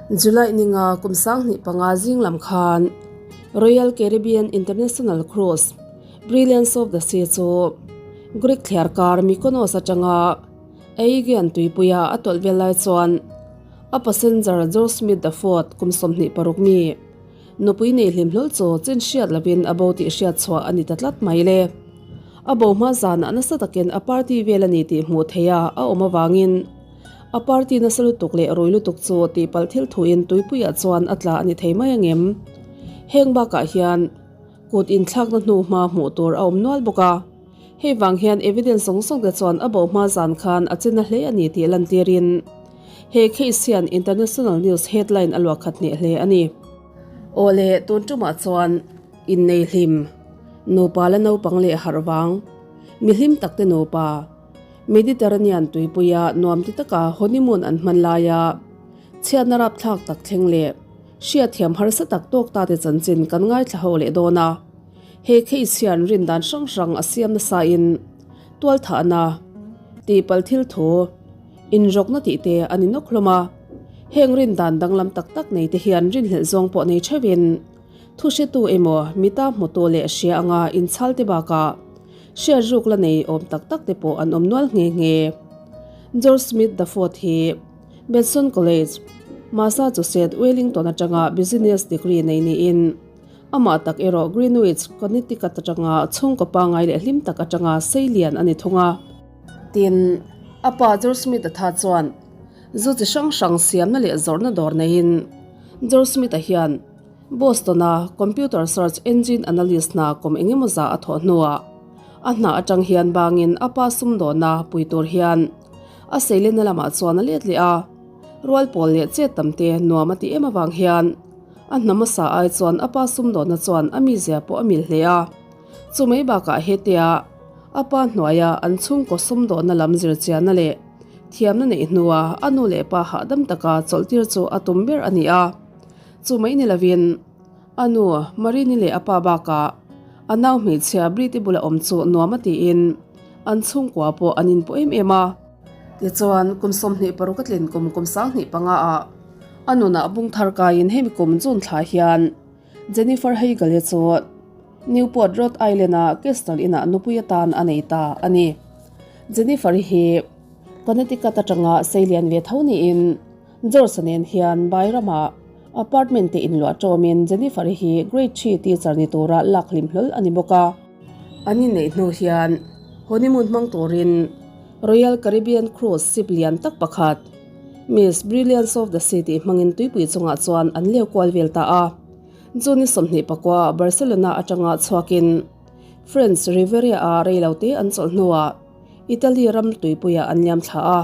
July ninga kum 25 zing lam khan Royal Caribbean International Cruise Brilliance of the Sea chu Greek thliarkar Mykonos atanga Aegean tuipuia a tawlh vel lai chuan a passenger George Smith the Fourth kum 26 mi nupui nei hlim hlawl chu chin hriat lovin a bo tih hriat chhuah a ni ta tlat mai le. A bo hma zanah nasa takin a party vel a ni tih hmuh theiha a awm avangin a party nasa lutuk leh rui lutuk chu tihpalh thil thuin tuipuiah chuan a tla a ni thei mai angem? Heng bakah hian kut inthlakna hnu hma hmuh tur a awm nual bawk a. Hei vang hian evidence zawng zawng te chuan a bo hma zan khan a chena hle a ni tih lantirin he case hian international news headline a luah khat hneh hle a ni. Aw le, tun tumah chuan innei hlim, nupa la naupang leh harh vang, mi hlim tak te nupa, Mediterranean tuipuia nuam ti taka honeymoon an hman laia chhiatna rapthlak tak thleng leh hriatthiam harsa tak tawk ta te chanchin kan ngaithla ho leh dawn a. He case hian rin dan hrang hrang a siam nasa in tualthahna, tihpalh thil thu, inrawkna tih te a ni nawk hlawm a. Heng rin dan danglam tak tak nei te hian rinhlelh zawng pawh nei theuhin thu hretu emaw mita hmutu leh hria anga inchhal te bakah hriat ruk la nei awm tak tak te pawh an awm nual nghe nghe. George Smith the Fourth hi Benson College, Massachusetts, Wellington atanga business degree nei niin, Amah tak erawh Greenwich, Connecticut atanga chhungkaw pangngai leh hlim tak atanga sei lian a ni thung a. Tin, a pa George Smith-a tha chuan zu chi hrang hrang siamna leh zawrhna dawr neiin George Smith-a hian Boston-a computer search engine analyst hna kum engemaw zah a thawh hnuah a hna atang hian bangin a pa sumdawna pui tur hian a seilenna lamah chuan a let leh a, rual pawl leh chet tam te nuam a ti em avang hian A hna hmasa ai chuan a pa sumdawhna chuan a mizia pawh a mil hle a. Chu mai bakah hetia a pa hnuaia an chhungkaw sumdawhna lam zirchianna leh thiamna neih hnua a nu leh pa hahdam taka chawlhtir chu a tum ber a ni a. Chu mai ni lovin a nu Marini leh a pa bakah a nau hmeichhia Briti bula awm chu nuam a tiin an chhungkua pawh an inpawh em em a. Tichuan kum 26 a tlin kum kum 25 ah A nunah bung thar kaiin hemi kum June thla hian Jennifer Heigl-i chu Newport, Rhode Island-a Castle Inn-ah nupui atan a nei ta a ni. Jennifer-i hi Connecticut atanga seilian ve tho niin George-a nen hian Byram-ah apartment te inluah tawmin Jennifer-i hi Grade Three teacher ni tura lak hlim hlawl a ni bawk a. An inneih hnu hian honeymoon hmang turin Royal Caribbean Cruise ship lian tak pakhat Miss Brilliance of the Sea tih hmangin tuipui chungah chuan an leu kual vel ta a. June 29 Barcelona atanga chhuakin French Riviera-a reilote an chawlh hnuah Italy ram tuipuiah an liam thla a.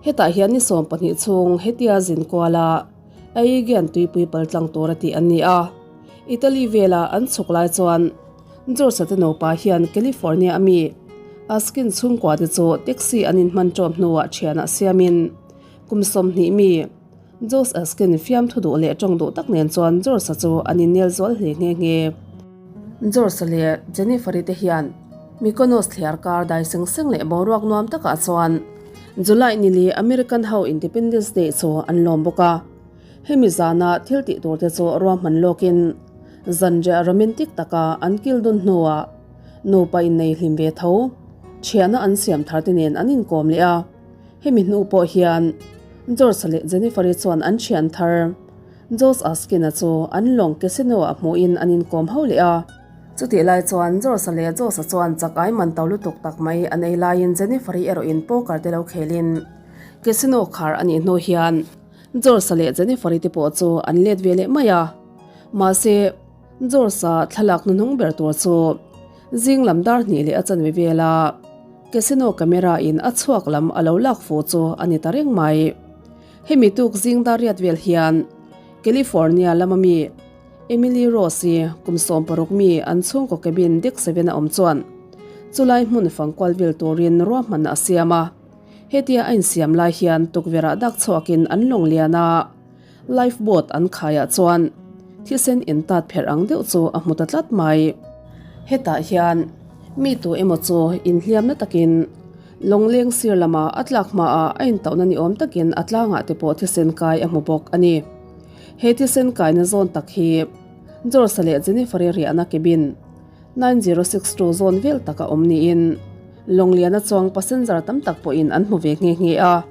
Hetah hian ni 12 chhung hetia zin kuala Aegean tuipui paltlang tura tih an ni a. Italy vela an chhuk lai chuan George-a te nupa hian California ami Askin chhungkua te chu taxi an inhman ṭawm hnuah ṭhianah siamin kum 20 mi Josh Askin fiamthu duh leh ṭawng duh tak nen chuan George-a chu an innel zual hle nghe nghe. George-a leh Jennifer-i te hian Mykonos thliar kar dai seng seng leh boruak nuam takah chuan July nili American ho Independence Day chu an lawm bawk a. Hemi zana thil tih tur te chu ruahman lawkin zanriah romantic taka an kil dun hnuah nupa innei hlim ve tho thiana an siam thar te nen an inkawm leh a. Hemi hnu pawh hian George leh Jennifer-i chuan an thian thar Josh Askin-a chu an lawng casino-ah hmuhin an inkawm ho leh a. Chutih lai chuan George-a leh Josh-a chuan chak ai man to lutuk tak mai an ei laiin Jennifer-i erawhin poker te lo khelin casino khar a nih hnu hian George-a leh Jennifer-i te pawh chu an let ve leh mai a. Mahse, George-a thlalak hnuhnung ber tur chu zing lam dar hnih leh a chanve vela casino camera in a chhuak lam a lo lak fu chu a ni ta reng mai. Hemi tuk zing dar riat vel hian California lama mi Emily Rose-i kum 16 mi an chhungkaw cabin deck 7 a awm chuan chulai hmun fangkual vel turin ruahmanna a siam a. Hetia a insiam lai hian tukverh-ah dak chhuakin an lawng lian a, life boat an khaiah chuan thisen intat pherh ang deuh chu a hmu ta tlat mai. Hetah hian mi tu emaw chu inhliamna takin lawngleng sir lama a tlak hmaah a intauhna ni awm takin a tlangah te pawh thisen kai a hmu bawk a ni. He thisen kaina zawn tak hi George-a leh Jennifer-i riahna cabin 9062 zawn vel taka awm niin Lawngliana chuang passenger tam tak pawhin an hmu ve nghe nghe a.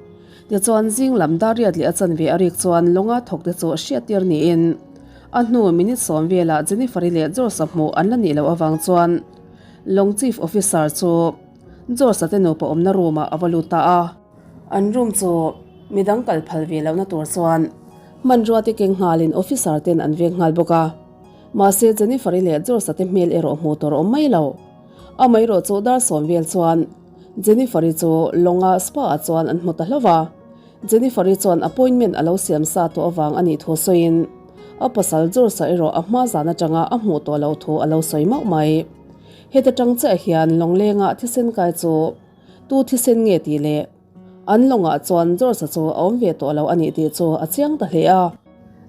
Tichuan zing lam dar riat leh a chanve a rik chuan lawnga thawkte chu hriattir niin a hnu minute sawm velah Jennifer-i leh George-a hmuh an la nih loh avang chuan lawng chief officer chu George-a te nupa awmna room-ah a va lut ta a. An room chu midang kal phal ve lohna tur chuan hmanrua te keng nghalin officer ten an veng nghal bawk a. Mahse Jennifer-i leh George-a te hmel erawh hmuh tur a awm mai lo. Amaherawh chu dar sawm vel chuan Jennifer-i chu lawnga spa-ah chuan an hmu ta hlauh a. Jennifer-i chuan appointment a lo siam sa tawh avang a nih thu sawiin a pasal George-a erawh a hma zan atanga a hmuh tawh loh thu a lo sawi mauh mai. Heta tang chiah hian lawnglenga thisen kai chu tu thisen nge tih leh an lawngah chuan George-a chu a awm ve tawh lo a nih tih chu a chiang ta hle a.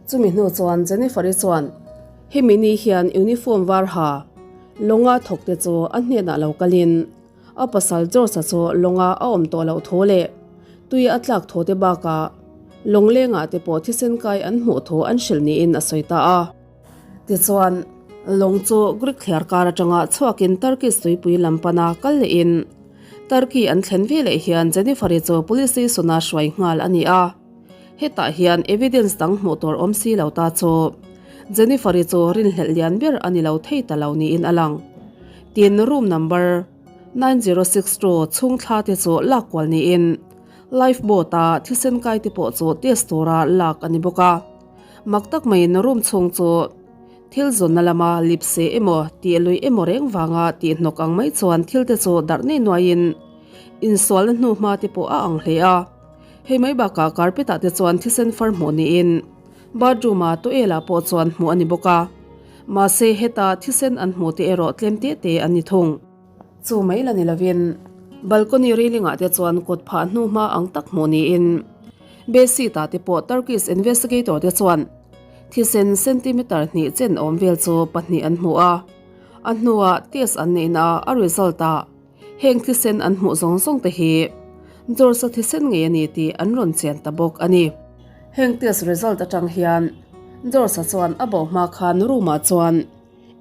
Chumi hnu chuan Jennifer-i chuan hemi ni hian uniform var ha lawnga thawkte chu a hnenah lo kalin A pasal George-a chu lawnga a awm tawh loh thu leh tui a tlak thu te bakah lawnglengah te pawh thisen kai an hmuh thu an hrilh niin a sawi ta a. Tichuan, lawng chu Greek thliar kar atanga chhuakin Turkish tuipui lam pana kal lehin Turkey an thlen ve leh hian Jennifer-i chu police station-a hruai nghal a ni a. Hetah hian evidence dang hmuh tur awm si lo ta chu Jennifer-i chu rinhlelh lian ber a ni lo thei ta lo niin a lang. Tin, room number 9062 chhung thla te chu lak kual niin life boat-a thisen kai te pawh chu test tura lak a ni bawk a. Mak tak maiin room chhung chu thil zawnna lama lipse emaw tih lui emaw reng vanga tih hnawk ang mai chuan thil te chu darh nei nuaiin insualna hnuhma te pawh a ang hle a. Hei mai bakah carpet ah te chuan thisen far hmuh niin bathroom ah towel ah pawh chuan hmuh a ni bawk a. Mahse heta thisen an hmuh te erawh tlem te te an ni thung. Chu mai la ni lovin balcony railing ah te chuan kut phah hnu hma ang tak hmuh niin bedsheet ah te pawh Turkish investigator te chuan thisen centimeter hnih chen awm vel chu pahnih an hmu a. A hnuah test an neihna a result ah Heng thisen an hmuh zawng zawng te hi George-a thisen ngei a ni tih an rawn chian ta bawk a ni. Heng test result atang hian George-a chuan a bo hma khan room-ah chuan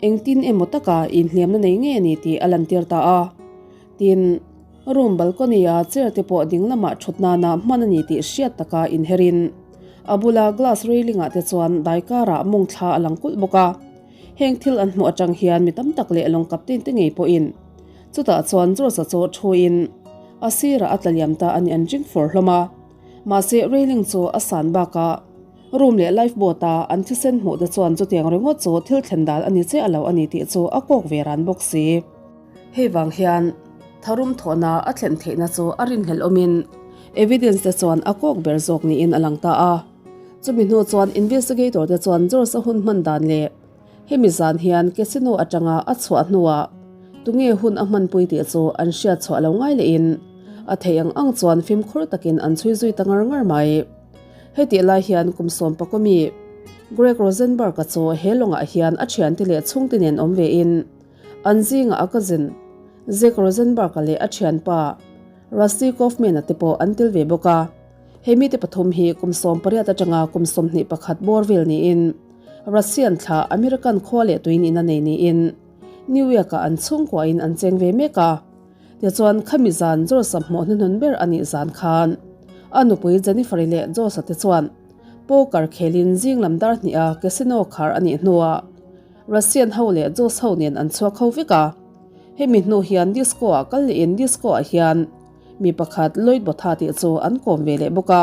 engtin emaw taka inhliamna nei ngei a ni tih a lantir ta a. Tin, room balcony-a chair te pawh ding lamah thut nana hman a ni tih hriat taka inherin a bula glass railing-ah te chuan daikarah mawng thla a lang kulh bawk a. Heng thil an hmuh atang hian mi tam tak leh lawng captain te ngei pawhin chutah chuan George-a chu thuin a sirah a tla liam ta a ni an ring fur hlawm a. Mahse railing chu a san bakah room leh life boat a an thisen hmuh te chuan chutiang ringawt chu thil thlen dal a ni chiah lo a ni tih chu a kawk ve ran bawk si. Hei vang hian tharum thawhna a thlen theihna chu a rinhlelh awmin evidence te chuan a kawk ber zawk niin a lang ta a. Chumi hnu chuan investigator te chuan George a hun hman dan leh hemi zan hian casino atanga a chhuah hnuah tunge hun a hmanpui tih chu an hriat chhuah lo ngai lehin a theih ang ang chuan fimkhur takin an chhui zui ta ngar ngar mai. Hetih lai hian kum sawm pakawmi Greg Rosenberg-a chu he lawngah hian a thiante leh chhungte nen awm vein an zingah a cousin Zack Rosenberg-a leh a thianpa Rusty Kaufman-a te pawh an tel ve bawk a. He mite pathum hi kum 18 atanga kum 21 bawr vel niin Russian thla American khua leh tui nihna nei niin New York-ah an chhungkuain an cheng ve mek a. Tichuan khami zan George-a hmuh hnuhnun ber a nih zan khan a nupui Jennifer-i leh George-a te chuan poker khelin zing lam dar hniha casino khar a nih hnuah Russian ho leh George ho nen an chhuak ho vek a. Hemi hnu hian disco-ah kal lehin disco-ah hian Mi pakhat Lloyd Botha tih chu an kawm ve leh bawk a.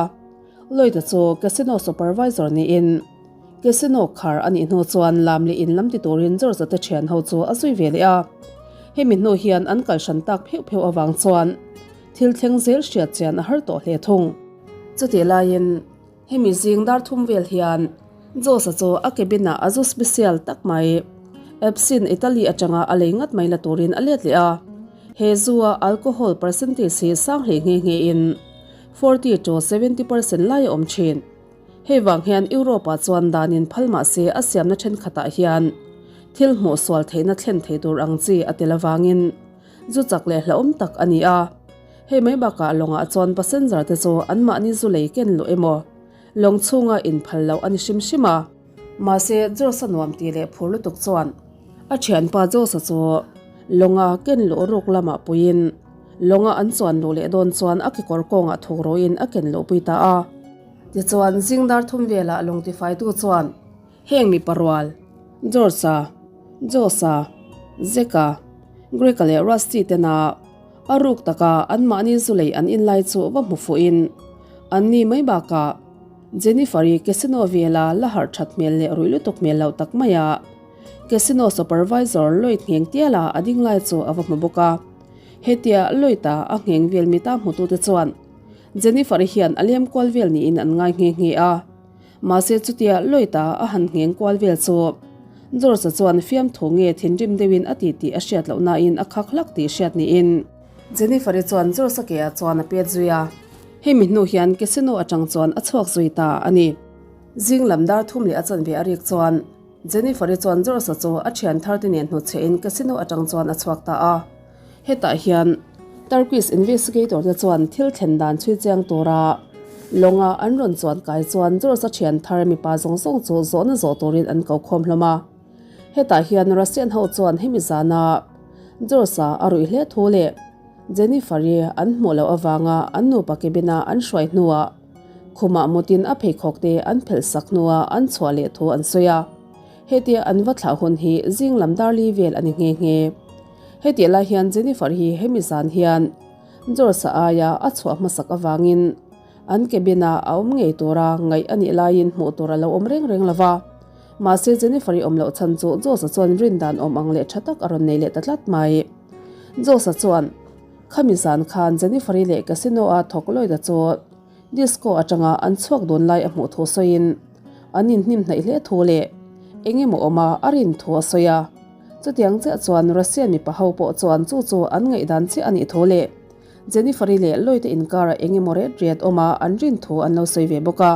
Lloyd-a chu casino supervisor niin casino khar a nih hnu chuan lam leh in lam ti turin George-a te thian ho chu a zui ve leh a. Hemi hnu hian an kal hran tak pheuh pheuh avang chuan thil thleng zel hriat chian a har tawh hle thung. Chutih laiin hemi zing dar thum vel hian George-a chu a cabin-ah a zu special tak mai Epsin Italy atanga a lei ngat mai la turin a let leh a. He zu-a alcohol percentage hi sang hle nghe nghe in 40 to 70 percent lai a awm thin. Hei vang hian Europe-ah chuan danin phal mah se a siamna thenkhatah hian thil hmuh sual theihna thlen thei tur ang chi a tel avangin zu chak leh hlauhawm tak a ni a. Hei mai bakah lawngah chuan passenger te chu anmahni zu lei ken luh emaw? Lawng chhunga inphal loh a ni hrim hrim a. Mahse, Josh-a nuam tih leh phur lutuk chuan a thianpa Josh-a chu lawnga ken luh ruk lamah puiin lawnga an chuan luh leh dawn chuan a kekawr kawngah thuk ruin a ken luhpui ta a. Tichuan, zing dar thum velah lawng tifaitu chuan heng mipa rual, George-a, Josh-a, Zack-a, Greg-a leh Rusty tena a ruk taka anmahni zu lei an inlai chu va hmu fuhin anni mai bakah Jennifer-i casino vela la harh that hmel leh ruih lutuk hmel loh tak mai a, casino supervisor Lloyd ngheng tiala a ding lai chu a va hmu bawk a. Hetia Lloyd-a a ngheng vel mita hmutute chuan Jennifer-i hian a lem kual vel niin an ngai nghe nghe a. Mahse chutia Lloyd-a a han ngheng kual vel chu George-a chuan fiamthu nge thinrim deuhin a ti tih a hriat loh nain a khak hlak tih hriat niin Jennifer-i chuan George-a keah chuan a pet zui a. Hemi hnu hian casino atang chuan a chhuak zui ta a ni. Zing lam dar thum leh a chanve a rik chuan Jennifer-i chuan George-a chu a thian thar te nen hnutchhe in casino atang chuan a chhuak ta a. Hetah hian Turkish investigator te chuan thil thlen dan chhui chiang tura lawnga an rawn chuan kai chuan George-a thian thar mipa zawng zawng chu zawhna zawh turin an ko khawm hlawm a. Hetah hian Russian ho chuan hemi zana George-a a ruih hle thu leh Jennifer-i an hmuh loh avanga an nupa cabin-a an hruai hnuah khumah mutin a pheikhawk te an phelh sak hnuah an chhuah leh thu an sawi a. Hetia an va thlah hun hi zing lam darli vel a ni nghe nghe. Hetih lai hian Jennifer hi hemi zan hian George-a aia a chhuah hmasak avangin an cabin-ah a awm ngei tura ngaih a nih laiin hmuh tur a lo awm reng reng lo va. Mahse Jennifer-i awm loh chhan chu Josh-a chuan rin dan awm ang leh tha tak a rawn nei leh ta tlat mai. Josh-a chuan, Khami zan khan Jennifer-i leh casino-a thawk Lloyd-a chu disco atanga an chhuak dun lai a hmuh thu sawiin an inhnim hnaih hle thu leh eng emaw awma a rin thu a sawi a. Chutiang chiah chuan Russian mipa ho pawh chuan chu chu an ngaihdan chiah a nih thu leh Jennifer-i leh Lloyd-a inkarah eng emaw ret ret awma an rin thu an lo sawi ve bawk a.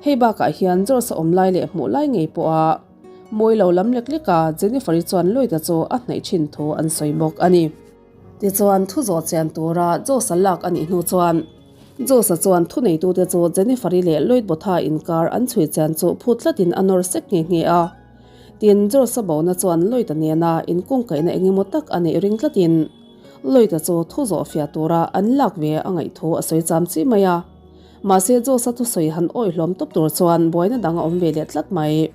Hei bakah hian George a awm lai leh hmuh lai ngei pawha mawi lo lam lek lek a Jennifer-i chuan Lloyd-a chu a hnaih thin thu an sawi bawk a ni. Tichuan thu zawh chian tura George-a lak a nih hnu chuan George-a chuan thuneitute chu Jennifer-i leh Lloyd Botha inkar an chhui chian chu phut tlatin a nawr sek nghe nghe a. Tin, George-a bona chuan Lloyd-a nena inkungkaihna engemaw tak a neih ring tlatin Lloyd-a chu thu zawh fiah tura an lak ve a ngaih thu a sawi cham chi mai a. Mahse Josa thusawi han awih hlawm tawp tur chuan buaina dang a awm ve leh tlat mai.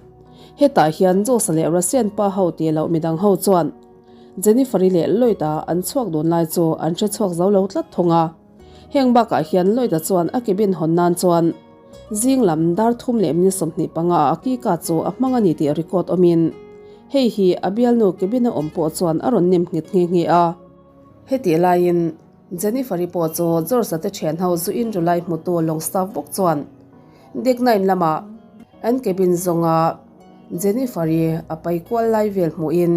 Hetah hian Josa leh Russian pa ho tih loh midang ho chuan Jennifer-i leh Lloyd-a an chhuak dun lai chu an hre chhuak zo lo tlat thung a. Heng bakah hian Lloyd-a chuan a cabin hawn nan chuan zing lam dar thum leh minute 25 ah a key card chu a hmang a ni tih record awmin hei hi a bialnu cabin a awm pawh chuan a rawn nem nghet nghe nghe a. Hetih laiin Jennifer-i pawh chu George-a te thian ho zu in ru lai hmutu lawng staff bawk chuan Deck 9 lamah an cabin zawnga Jennifer-i a pai kual lai vel hmuhin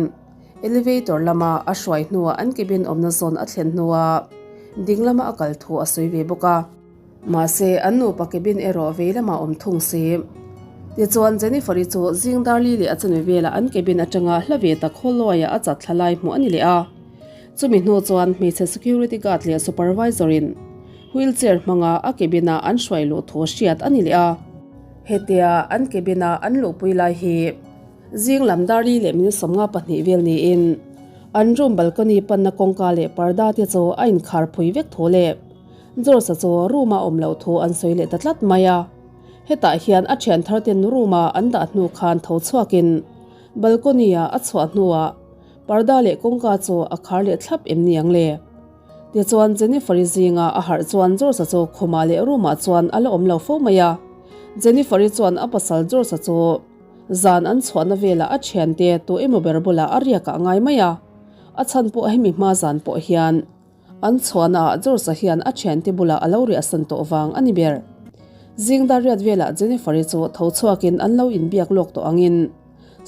elevator lama a hruai hnuah an cabin awmna zawn a thlen hnuah ding lama a kal thu a sawi ve bawk a. Mahse, an nupa cabin erawh vei lamah awm thung si. Tichuan, Jennifer-i chu zing dar li leh a chanve velah an cabin atanga hla ve tak hallway-ah a chat thla lai hmuh a ni leh a. Chumi hnu chuan hmeichhe security guard leh supervisor in wheelchair hmanga a cabin a an hruai luh thu hriat a ni leh a. Hetia an cabin a an luhpui lai hi zing lam dar li leh minute 52 vel niin an room balcony panna kawngka leh parda te chu a inkhar phui vek thu leh George-a chu room a awm loh thu an sawi leh ta tlat mai a. Hetah hian a thian thar ten room a an dah hnu khan tho chhuakin balcony ah a chhuah hnuah Parda leh kawngka chu a khar leh thlap em ni ang le? Tichuan Jennifer-i zinga a harh chuan George-a chu khumah leh room-ah chuan a la awm lo fo mai a. Jennifer-i chuan a pasal George-a chu zan an chhuahna velah a thiante tu emaw ber bulah a riak ah ngai mai a. A chhan pawh hemi hma zan pawh hian an chhuahna ah George-a hian a thiante bulah a lo riahsan tawh vang a ni ber. Zing dar riat velah Jennifer-i chu tho chhuakin an lo inbiak lawk tawh angin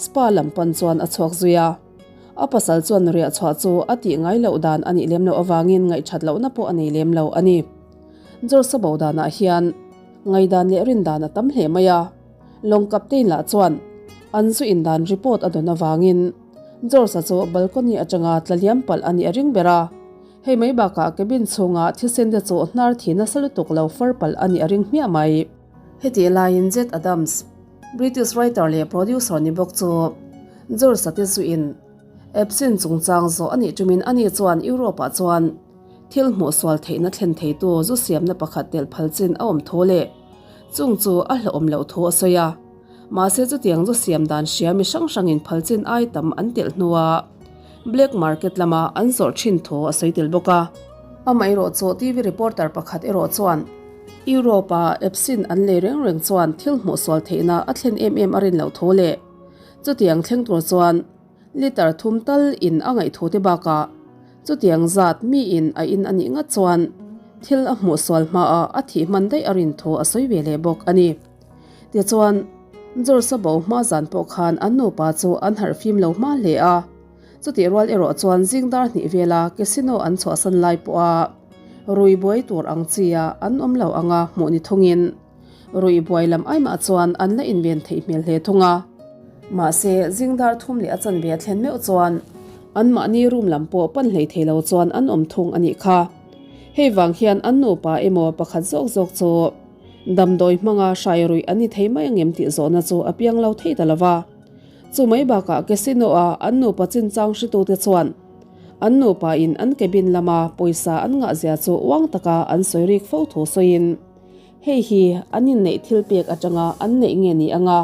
Spa lam pan chuan a chhuak zui a, a pasal chuan riah chhuah chu a tih ngai loh dan a nih lem loh avangin ngaihthat lohna pawh a nei lem lo a ni. George-a bo danah hian ngaihdan leh rindan a tam hle mai a, lawng captain lah chuan an zu indan report a dawn avangin George-a chu balcony atanga tla liam palh a nih a ring ber a, hei mai bakah cabin chhunga thisen te chu hnar thi nasa lutuk lo far palh a nih a ring hmiah mai. Hetih laiin Jed Adams, British writer leh producer ni bawk chu George-a te zuiin Epstein chungchang zawh a nih tumin ani chuan Europe-ah chuan thil hmuhsual theihna thlen theitu zu siamna pakhat telh phal chin a awm thu leh chung chu a hlauhawm loh thu a sawi a. Mahse chutiang zu siam dan hria mi hrang hrangin phal chin ai tam an telh hnua black market lama an zawrh thin thu a sawi tel bawk a. Amaherawh chu TV reporter pakhat erawh chuan Europe-a Epstein an lei reng reng chuan thil hmuhsual theihna a thlen em em a rin loh thu leh chutiang thleng tur chuan Litre thum tal in a ngaih te bakah chutiang zat mi in a in a nih ngat chuan thil a hmuh sual hmaah a thih hman daih a rin thu a sawi ve leh bawk a ni. Tichuan, George-a bo hma zan pawh khan an nupa chu an harh fim lo hma hle a, chutih rual erawh chuan zing dar hnih vela casino an chhuahsan lai pawha rui buai tur ang chia an awm lo anga hmuh ni thungin, Rui buai lam aimah chuan an la inven theih hmel hle thung a. Mahse, zingdar thum leh a chanve a thlen meuh chuan anmahni room lam pawh pan hlei thei lo chuan an awm thung a nih kha. Hei vang hian an nupa emaw pakhat zawk zawk chu damdawi hmanga hrai ruih an ni thei mai angem tih zawhna chu a piang lo thei ta lo va. Chu mai bakah casino-a an nupa chinchang hritute chuan an nupa in an cabin lama pawisa an ngahzia chu uang taka an sawi rik fo thu sawiin, Hei hi an inneih thil pek atanga an neih nge ni anga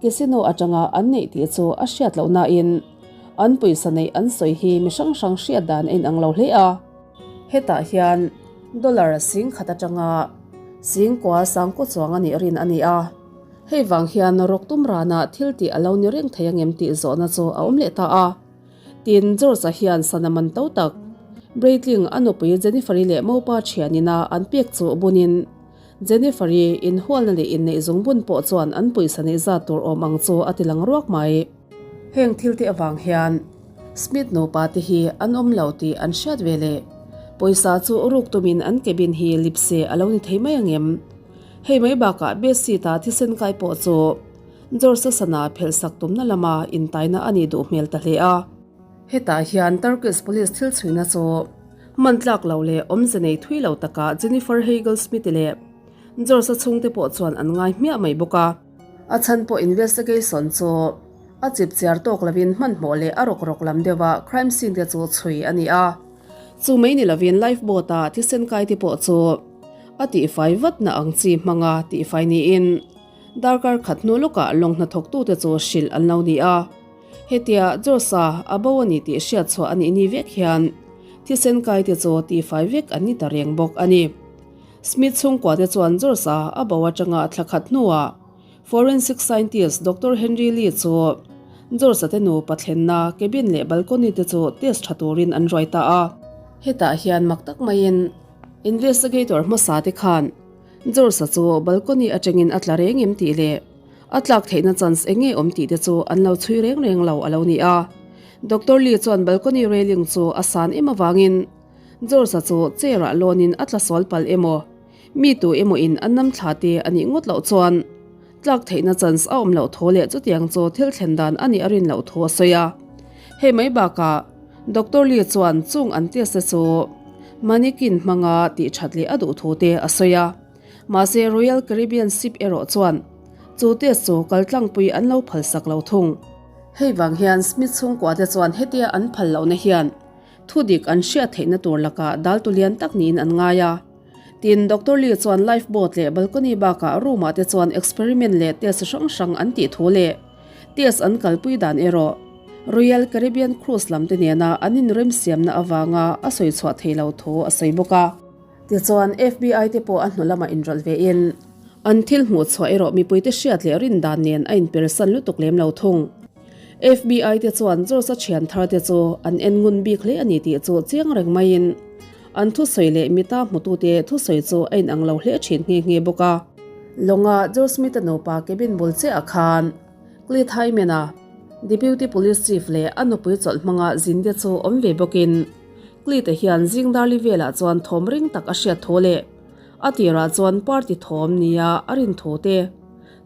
casino atanga an neih tih chu a hriat loh nain an pawisa neih an sawi hi mi hrang hrang hriat dan a inang lo hle a. Hetah hian dollar sing khat atanga sing kua sangkaw chuang a nih rin a ni a, hei vang hian rawk tum rana thil tih a lo ni reng thei angem tih zawhna chu a awm leh ta a. Tin, George-a hian sana man to tak, Breitling a nupui Jennifer-i leh Mopa thianina an pek chu bunin, Jennifer-i inhualna leh inneih zungbun pawh chuan an pawisa neih zat tur awm ang chu a ti lang ruak mai. Heng thilte avang hian Smith nupa te hi an awm lo tih an hriat ve leh pawisa chu ruk tumin an cabin hi lipse a lo ni thei mai angem? Hei mai bakah Bessie-ta thisen kai pawh chu George-a sana phelh sak tumna lama intaina a nih duh hmel ta hle a. Hetah hian Turkish police thil chhuina chu hman tlak lo leh awmze nei thui lo takah Jennifer Hagel Smith-i leh George-a chhungte pawh chuan an ngai hmiah mai bawk a. A chhan pawh investigation chu a chip chiar tawk lovin hmanhmawh leh a rawk rawk lam deuha crime scene te chu chhui a ni a. Chu mai ni lovin life boat-a thisen kai te pawh chu a tihfai vatna ang chi hmanga tihfai niin, Darkar khat hnu lawkah lawng hnathawktute chu hrilh an lo ni a. Hetia Josa a bo a ni tih hriat chhuah a nih ni vek hian thisen kaite chu tifai vek an ni ta reng bawk a ni. Smith chhungkuate chuan Josa a bo atanga thla khat hnuah Forensic Scientist Doctor Henry Lee chu Josa te nupa thlenna cabin leh balcony te chu test tha turin an ruai ta a. Hetah hian mak tak maiin investigator hmasa te khan George-a chu balcony atangin a tla reng em tih leh a tlak theihna chance eng nge awm tih te chu an lo chhui reng reng lo a lo ni a. Doctor Lee chuan balcony railing chu a san em avangin George-a chu chair-ah lawnin a tla sual palh emaw, mi tu emaw in a nam thla te a nih ngawt loh chuan tlak theihna chance a awm loh thu leh chutiang chu thil thlen dan a nih a rin loh thu a sawi a. Hei mai bakah Doctor Lee chuan chung an test te chu Mannequin hmanga tih that leh a duh thu te a sawi a. Mahse Royal Caribbean ship erawh chuan chu test chu kaltlangpui an lo phalsak lo thung. Hei vang hian Smith chhungkua te chuan hetia an phal lohna hian thudik an hriat theihna tur lakah daltu lian tak niin an ngai a. Tin, Doctor Lee chuan life boat leh balcony bakah room ah te chuan experiment leh test hrang hrang an tih thu leh test an kalpui dan erawh Royal Caribbean Cruise lam te nena an inremsiamna avanga a sawi chhuah thei lo thu a sawi bawk a. Tichuan, FBI te pawh a hnu lamah inrawlh ve in an thil hmuh chhuah erawh mipuite hriat leh rin dan nen a inpersan lutuk lem lo thung. FBI te chuan George-a thian thar te chu an en ngun bik hle a ni tih chu chiang reng maiin An thusawi leh mita hmutute thusawi chu a inang lo hle thin nghe nghe bawk a. Lawnga Joe Smith-a nupa cabin bul chiahah khan Clyde Hyman-a, Deputy Police Chief leh a nupui chawlh hmanga zinte chu awm ve bawkin Clyde-a hian zing darli velah chuan thawm ring tak a hriat thu leh a tirah chuan party thawm nia a rin thu te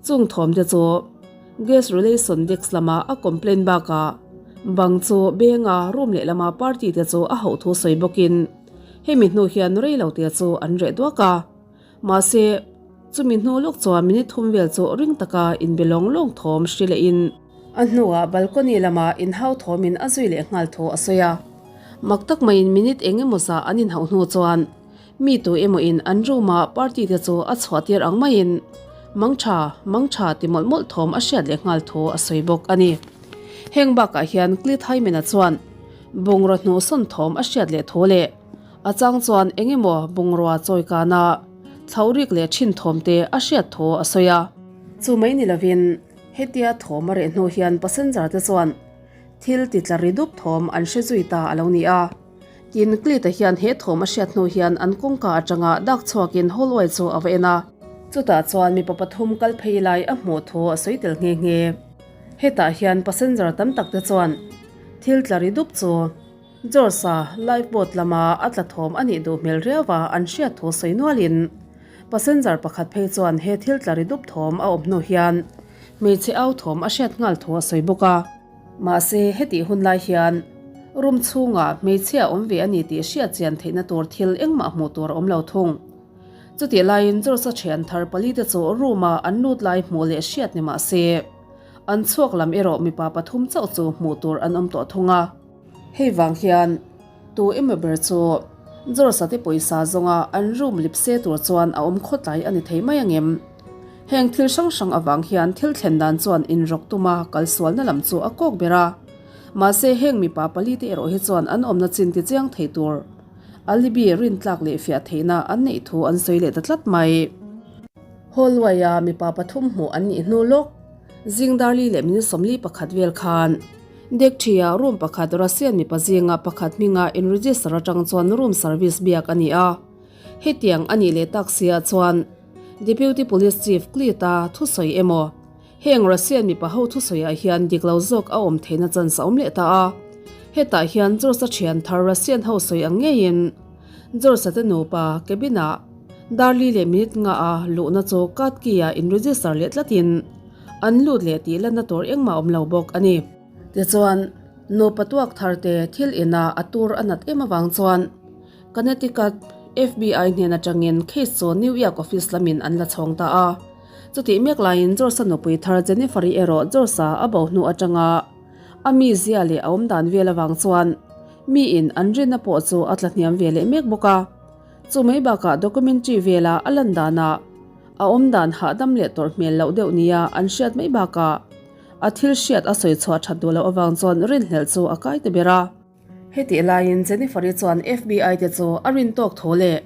chung thawm te chu Guest Relation Desk lama a complaint bakah bang chu benga room lehlama party te chu a hauh thu sawi bawkin hemi hnu hian rei lo te chu an reh duak a. Mahse, Chumi hnu lawk chuan minute thum vel chu ring taka inbe lawng lawng thawm hri lehin a hnuah balcony lamah inhau thawmin a zui leh nghal thu a sawi a. Mak tak maiin minute eng emaw zah an inhauh hnu chuan mi tu emaw in an room ah party te chu a chhuah tir ang maiin mangtha mangtha ti mawlh mawlh thawm a hriat leh nghal thu a sawi bawk a ni. Heng bakah hian Clith Hyman-a chuan bungraw hnuhsawn thawm a hriat leh thu leh A chang chuan eng emaw bungrua chawi kana thlauh rik leh thin thawm te a hriat thu a sawi a. Chu mai ni lovin hetia thawm a reh hnu hian passenger te chuan thil ti tla ri dup thawm an hre zui ta a lo ni a. Tin, Cleet-a hian he thawm a hriat hnu hian an kawngka atanga dak chhuakin hallway chu a va en a. Chutah chuan mipa pathum kal phei lai a hmuh thu a sawi tel nghe nghe. Hetah hian passenger tam tak te chuan thil tla ri dup chu George-a lifeboat lama a tla thawm a nih duh hmel riau a, an hriat thu sawi nualin passenger pakhat phei chuan he thil tla ri dup thawm a awm hnu hian hmeichhe au thawm a hriat nghal thu a sawi bawk a. Mahse, hetih hun lai hian room chhungah hmeichhia a awm ve a ni tih hriat chian theihna tur thil engmah hmuh tur a awm lo thung. Chutih laiin George-a thian thar palite chu room-a an lut lai hmuh leh hriat ni mah se, an chhuak lam erawh mipa pathum chauh chu hmuh tur an awm tawh thung a. Hei vang hian tu emaw ber chu George-a te pawisa zawnga an room lip se tur chuan a awm khawtlai a ni thei mai angem? Heng thil hrang hrang avang hian thil thlen dan chuan inrawk tuma kalsualna lam chu a kawk ber a. Mahse heng mipa palite erawh hi chuan an awmna chin ti chiang thei tur alibi rintlak leh fiah theihna an neih thu an sawi leh ta tlat mai. Hallway-a mipa pathum hmuh an nih hnu lawk zing darli leh minute 41 vel khan Dekṭhi-ah room pakhat Russian mipa zinga pakhat hminga in register atang chuan room service biak a ni a. Hetiang a nih leh tak sia chuan Deputy Police Chief Cleet-a thusawi emaw heng Russian mipa ho thusawiah hian dik lo zawk a awm theihna chance a awm leh ta a. Hetah hian George-a thian thar Russian ho sawi ang ngeiin George-a te nupa cabin-ah darli leh minute nga a luhna chu card key-ah in register leh tlatin An lut leh tih lanna tur engmah awm lo bawk a ni. Tichuan, nupa tuak thar te thil ina a tur a nat em avang chuan Connecticut FBI hnen atangin case chu New York office lamin an la chhawng ta a. Chutih mek laiin George-a nupui thar Jennifer-i erawh George-a a bo hnu atanga a mizia leh a awmdan vel avang chuan miin an rinna pawh chu a tla hniam ve leh mek bawk a. Chu mai bakah documentary vela a lan danah A awmdan hahdam leh tawrh hmel loh deuh nia an hriat mai bakah a thil hriat a sawi chhuah that duh loh avang chuan rinhlelh chu a kai ta ber a. Hetih laiin Jennifer-i chuan FBI te chu a rin tawk tho leh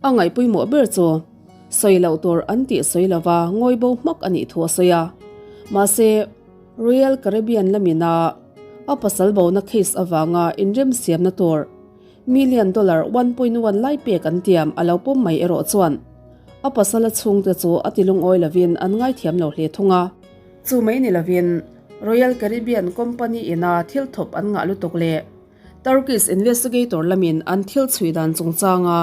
a ngaihpawimawh ber chu sawi loh tur an tih sawi lova ngawi bo hmak a nih thu a sawi a. Mahse, Royal Caribbean lamina a pasal bona case avanga inremsiamna tur Million dollar 1.1 lai pek an tiam a lo pawm mai erawh chuan a pasala chhungte chu a ti lungawi lovin an ngaithiam lo hle thung a. Chu mai ni lovin Royal Caribbean company ina thil thawp an ngah lutuk leh Turkish investigator lamin an thil chhui dan chungchanga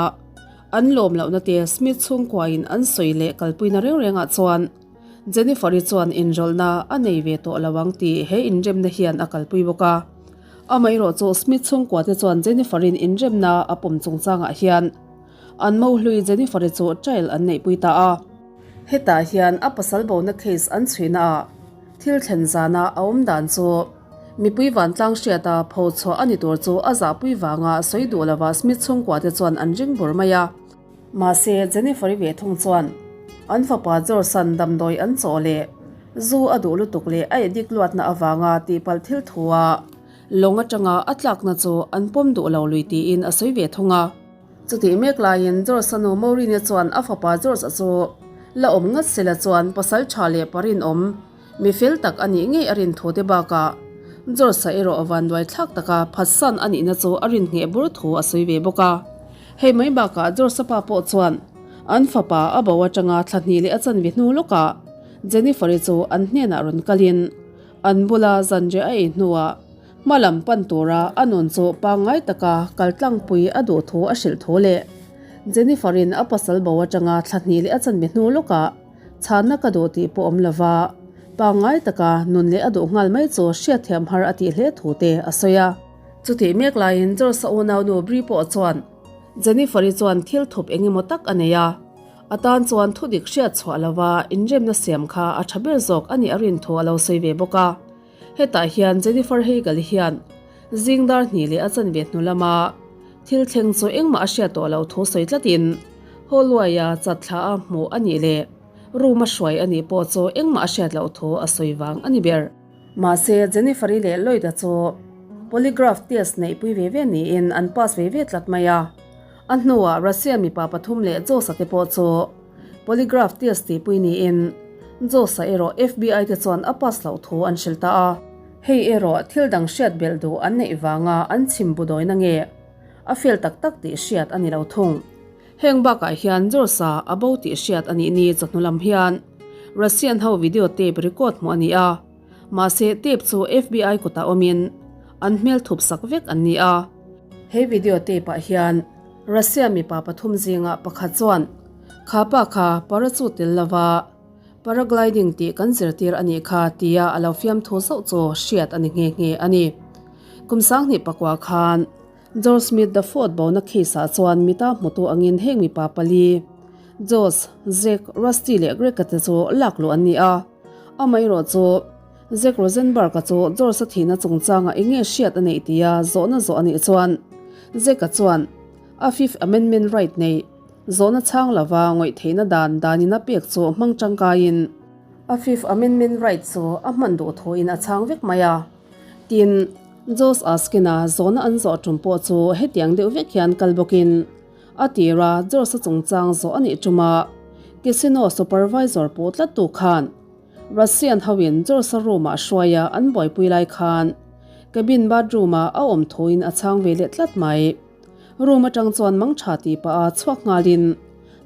an lawm lohna te Smith chhungkuain an sawi leh kalpuina reng rengah chuan Jennifer-i chuan inrawlhna a nei ve tawh lo ang tih he inremna hian a kalpui bawk a. Amaherawh chu Smith chhungkua te chuan Jennifer-in inremna a pawm chungchangah hian an mo hlui Jennifer-i chu trial an neihpui ta a. Hetah hian a pasal bona case an chhuina ah thil thlen zana a awm dan chu mipui vantlang hriata pho chhuah a ni tur chu a zahpui vanga sawi duh lova Smith chhungkua te chuan an ring bur mai a. Mahse Jennifer-i ve thung chuan an fapa George-a'n damdawi an chawh leh zu a duh lutuk leh a addict luatna avanga tihpalh thil thua lawng atanga a tlakna chu an pawm duh lo lui tiin a sawi ve thung a. Chutih mek laiin George-a nu Maureen-i chuan a fapa George-a chu la awm ngat sela chuan pasal tha leh parinawm mi fel tak a nih ngei a rin thu te bakah George-a erawh a vanduai thlak taka phatsan a nihna chu a rin ngheh bur thu a sawi ve bawk a. Hei mai bakah George-a pa pawh chuan an fapa a bo atanga thla hnih leh a chanve hnu lawkah Jennifer-i chu an hnenah rawn kalin an bula zanriah a ei hnuah hma lam pan tura a nun chu pangngai taka kal tlangpui a duh thu a hrilh thu leh Jennifer-in a pasal bo atanga thla hnih leh a chanve hnu lawkah Chhanna ka duh tih pawh awm lova, pangngai taka nun leh a duh nghal mai chu hriatthiam har a tih hle thu te a sawi a. Chutih mek laiin George-a unaunu Brie pawh chuan Jennifer-i chuan thil thup eng emaw tak a nei a. A tan chuan thudik hriat chhuah lova inremna siam kha a tha ber zawk a nih a rin thu a lo sawi ve bawk a. Hetah hian Jennifer Hagel hian zing dar hnih leh a chanve hnu lama thil thleng chu engmah a hriat tawh loh thu sawi tlatin Hallway-a chatthla a hmuh a nih leh room a hruai a nih pawh chu engmah a hriat loh thu a sawi vang a ni ber. Mahse, Jennifer-i leh Lloyd-a chu polygraph test neihpui ve ve niin an pass ve ve tlat mai a. A hnuah Russian mipa pathum leh Josh-a te pawh chu polygraph test tihpui niin Josh-a erawh FBI te chuan a pass loh thu an hrilh ta a. Hei erawh thil dang hriat belh duh an neih vanga an chhim bu dawina nge a fail tak tak tih hriat a ni lo thung. Heng bakah hian Josh-a a bo tih hriat a nih ni chawhnu lam hian Russian ho video tape record hmuh a ni a, mahse tape chu FBI kutah awmin an hmel thup sak vek an ni a. He video tape ah hian Russia mipa pathum zinga pakhat chuan kha pa kha parachute tel lova paragliding tih kan zirtir a nih kha tia a lo fiamthu zauh chu hriat a ni nghe nghe a ni. Kum sanghnih pakua khan George Smith the Fourth bona case ah chuan mita hmutu angin heng mipa pali Josh, Zack, Rusty leh Greg-a te chu lak luh an ni a. Amaherawh chu Zack Rosenberg-a chu George-a thihna chungchangah eng nge hriat a neih tia zawhna zawh a nih chuan Zack-a chuan a Fifth Amendment right nei zawhna chhang lova ngawih theihna dan danin a pek chu hmang tangkaiin a Fifth Amendment right chu a hman duh thuin a chhang vek mai a. Tin, Josh Askin-a zawhna an zawh tum pawh chu hetiang deuh vek hian kal bawkin a tira George-a chungchang zawh a nih tuma Casino supervisor pawh tlattu khan Russian hoin George-a room-ah hruaia an buaipui lai khan cabin bathroom-ah a awm thuin a chhang ve leh tlat mai. Room atang chuan mang tha tih pah a chhuak nghalin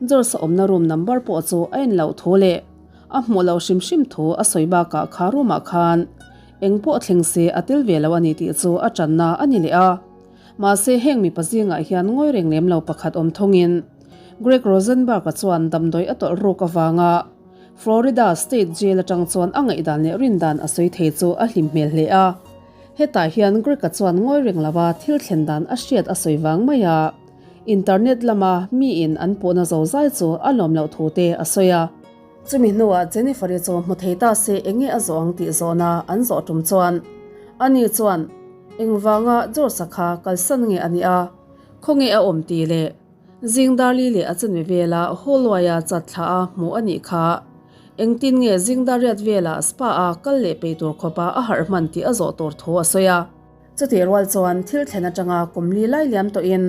George-a awmna room number pawh chu a en loh thu leh a hmuh loh hrim hrim thu a sawi bakah kha room-ah khan eng pawh thleng se a tel ve lo a ni tih chu a tanna a ni leh a. Mahse heng mipa zingah hian ngawi reng lem lo pakhat awm thawngin Greg Rosenberg-a chuan damdawi a tawlh ruk avanga Florida State Jail atang chuan a ngaihdan leh rindan a sawi thei chu a hlim hmel hle a. Hetah hian Greg-a chuan ngawi reng lova thil thlen dan a hriat a sawi vang mai a, internet lama miin an puhna zozai chu a lawm loh thu te a sawi a. Chumi hnuah Jennifer-i chu hmu thei ta se enge a zawh ang tih zawhna an zawh tum chuan ani chuan engvanga George-a kha kalsan nge a nih a, khawnge a awm tih leh Zing Darli leh a chanve vela Hallway-a chat thla a hmuh a nih kha. Engtin nge Zing Dariat vela spa-a kal leh pei tur khawpa a harh hman tih a zawh tur thu a sawi a. Chutih rual chuan thil thlen atanga kum li lai liam tawhin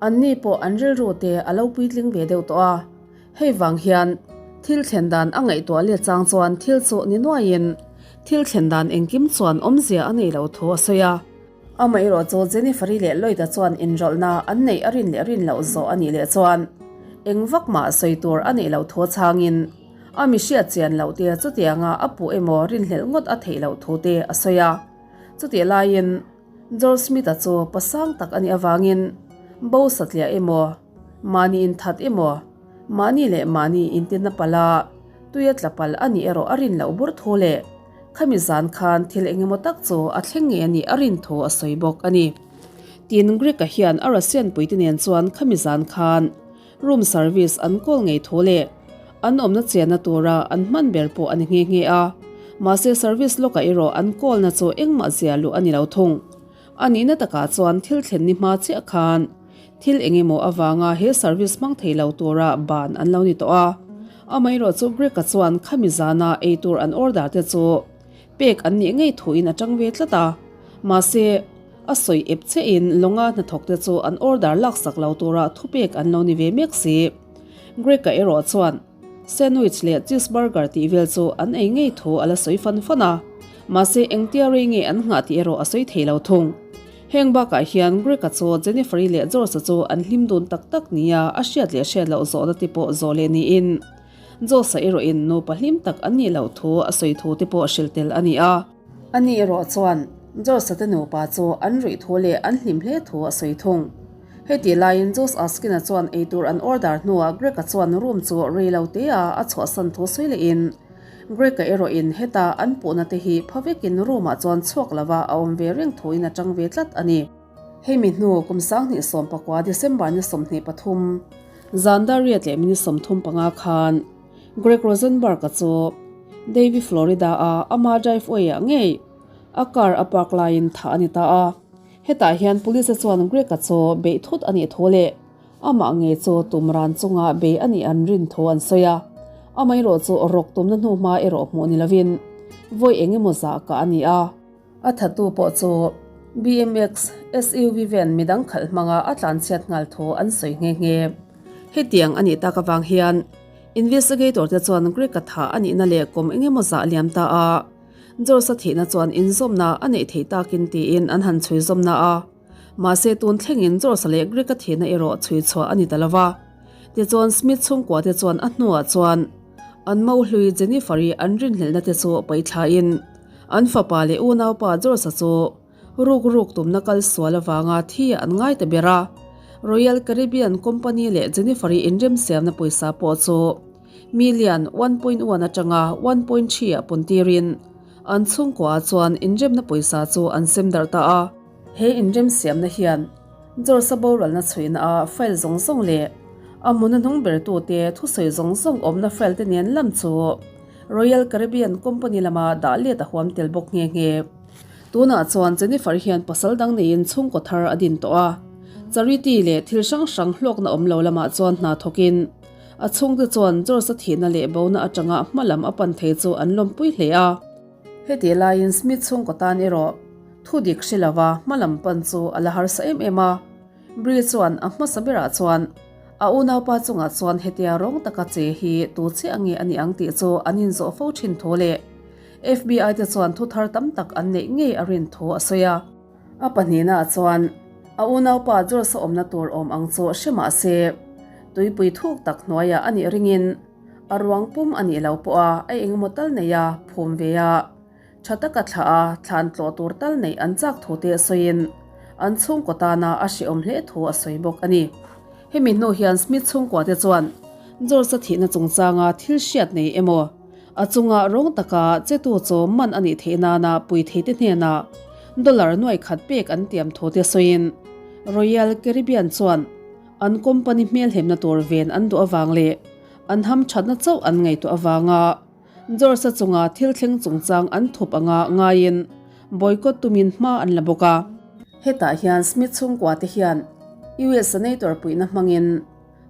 anni pawh an rilru te a lo puitling ve deuh tawh a. Hei vang hian thil thlen dan a ngaihtuah let chang chuan thil chu ni nuaiin thil thlen dan engkim chuan awmzia a nei lo thu a sawi a. Amaherawh chu Jennifer-i leh Lloyd-a chuan inrawlhna an neih a rin leh rin loh zawh a nih leh chuan eng vak mah sawi tur a neih loh thu chhangin a mi hriat chian loh te chutianga a puh emaw rinhlelh ngawt a theih loh thu te a sawi a. Chutih laiin George Smith-a chu pasang tak a nih avangin bo satliah emaw, mahni inthat emaw, mahni leh mahni intinna palh a, tuia tla palh a nih erawh a rin loh bur thu leh Khami zan khan thil eng emaw tak chu a thleng ngei a nih a rin thu a sawi bawk a ni. Tin, Greg-a hian a Russian puite nen chuan khami zan khan room service an call ngei thu leh an awmna chenna tura an hman ber pawh a ni nghe nghe a. Mahse service lawkah erawh an call na chu engmah zia luh a ni lo thung. A nihna takah chuan thil thlen ni hma chiah khan thil eng emaw avanga he service hmang thei lo tura ban an lo ni tawh a. Amaherawh chu Greg-a chuan khami zana ei tur an order te chu pek an nih ngei thuin a tang ve tlat a. Mahse, a sawi ep chiahin lawnga hnathawk te chu an order laksak lo tura thupek an lo ni ve mek si. Greg-a erawh chuan Sandwich leh cheeseburger tih vel chu an ei ngei thu a la sawi fan fan a, mahse engtia rei nge an nghah tih erawh a sawi thei lo thung. Heng bakah hian Greg-a chu Jennifer-i leh George-a chu an hlim dun tak tak nia a hriat leh hriat loh zawhna te pawh zawh leh niin George-a erawhin nupa hlim tak an nih loh thu a sawi thu te pawh hrilh tel a ni a. Ani erawh chuan George-a te nupa chu an ruih thu leh an hlim hle thu a sawi thung. Heti laiin Josh Askin-a chuan eitur an order hnuah Greg-a chuan room chu rei lo te a a chhuahsan thu sawi lehin Greg-a erawhin heta an puhna te hi pha vekin room-ah chuan chhuak lova a awm ve reng thuin a tang ve tlat a ni. Hemi hnu kum 2019 December ni 23. Zan dar riat leh minute 35 khan Greg Rosenberg-a chu Davie, Florida-a ama driveway-ah ngei a car a park laiin thah a ni ta a. Hetah hian police-a chuan Greg-a chu beih thut a nih thu leh amah ngei chu tum ran chunga bei a nih an rin thu an sawi a. Amaherawh chu rawk tumna hnuhma erawh hmuh ni lovin vawi eng emaw zah kah a ni a. A thatu pawh chu BMX SUV van midang khalh hmanga a tlanchhiat nghal thu an sawi nghe nghe. Hetiang a nih tak avang hian investigator te chuan Greg-a thah a nihna leh kum eng emaw zah liam ta a, George-a thihna chuan inzawmna a neih theih takin tiin an han chhui zawmna a. Mahse tun thlengin George-a leh Greg-a thihna erawh chhui chhuah a ni ta lo va. Tichuan Smith chhungkua te chuan a hnuah chuan an mo hlui Jennifer-i an rinhlelhna te chu paithlain an fapa leh unaupa George-a chu ruk ruk tumna kal sual avanga thi an ngai ta ber a. Royal Caribbean Company leh Jennifer-i inremsiamna pawisa pawh chu million 1.1 atanga 1.3 ah pawn tirin an chhungkua chuan inremna pawisa chu an sem darh ta a. He inremsiamna hian George-a boralna chhuihna a file zawng zawng leh a hmun a hnung bertute thusawi zawng zawng awmna file te nen lam chu Royal Caribbean Company lama dah let a huam tel bawk nghe nghe. Tunah chuan Jennifer hian pasal dang neiin chhungkaw thar a din tawh a, charity leh thil hrang hrang hlawkna awm lo lamah chuan hna thawkin a chhungte chuan George-a thihna leh bona atanga hma lam a pan thei chu an lawmpui hle a. Heti laiin Smith chhungkaw tan erawh thu dik hre lova hma lam pan chu a la harsa em em a. Brie chuan a hmasa berah chuan a unaupa chungah chuan hetia rawng taka che hi tu chiah nge a nih ang tih chu an inzawh fo thin thu leh FBI te chuan thu thar tam tak an neih ngei a rin thu a sawi a. A pahnihnaah chuan a unaupa George-a awmna tur awm ang chu hre mah se tuipui thuk tak hnuaiah a nih ringin A ruang pum a nih lo pawh a, a engemaw tal nei a, phum ve a, tha taka thlah a, thlan tlawh tur tal neih an chak thu te sawiin an chhungkaw tana a hrehawm hle thu a sawi bawk a ni. Hemi hnu hian Smith chhungkua te chuan George-a thihna chungchanga thil hriat nei emaw, a chunga rawng taka chetu chu man a nih theih nana pui theite hnenah dollar nuai khat pek an tiam thu te sawiin Royal Caribbean chuan An company hmelhemna tur ven an duh avang leh an hamthatna chauh an ngaihtuah avanga George-a chunga thil thleng chungchang an thup anga ngaiin boycott tumin hma an la bawk a. Hetah hian Smith chhungkua te hian US Senator puihna hmangin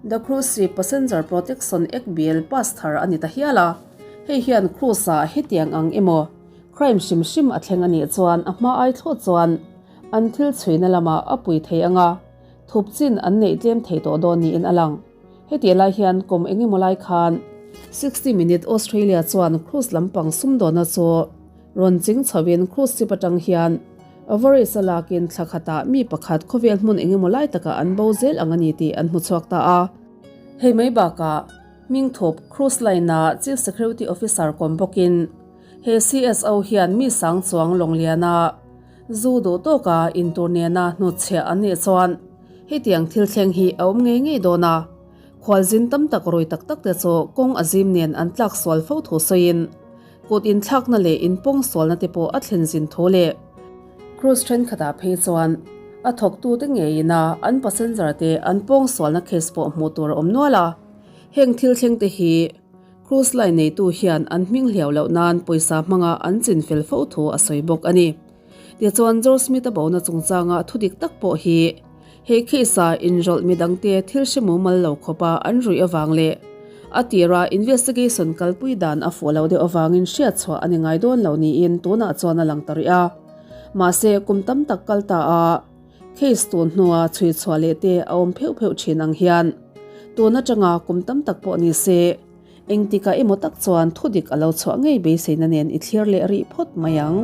The Cruise Ship Passenger Protection Act Bill pass thar a ni ta hial a, hei hian cruise-ah hetiang ang emaw crime hrim hrim a thleng a nih chuan a hma ai thlawt chuan an thil chhuina lamah a pui thei anga Thup chin an neih tlem thei tawh dawn niin a lang. Heti lai hian kum eng emaw lai khan 60 Minute Australia chuan cruise lampang sumdawnna chu rawn ching chhoin cruise ship atang hian average a lakin thla khatah mi pakhat khawvel hmun eng emaw lai takah an bo zel ang a ni tih an hmu chhuak ta a. Hei mai bakah hmingthup cruise line-a Chief Security Officer kawm bawkin he CSO hian mi sang chuang lawngliana Zu duh tawka intur nena hnutchhiah an nih chuan hetiang thil thleng hi a awm ngei ngei dawn a, khualzin tam tak rui tak tak te chu kawng a zim nen an tlak sual fo thu sawiin kut inthlakna leh inpawng sualna te pawh a thlen zin thu leh cruise thenkhatah phei chuan a thawktute ngeiin a an passenger te an pawng sualna case pawh hmuh tur a awm nual a, heng thil thleng te hi Cruise line neitu hian an hming hliau loh nan pawisa hmanga an chin fel fo thu a sawi bawk a ni. Tichuan George Smith-a bona chungchanga thu dik tak pawh hi he case-a inrawlh midangte thil hre mumal lo khawpa an ruih avang leh a tira investigation kalpui dan a fuh lo deuh avangin hriat chhuah a ni ngai dawn lo niin tunah chuan a lang ta rih a. Mahse kum tam tak kal ta a Case tun hnua chhui chhuah leh te a awm pheuh pheuh thin ang hian tun atanga kum tam tak pawh ni se, engtikah emaw tak chuan thudik a lo chhuah ngei beiseina nen i thlir leh rih phawt mai ang.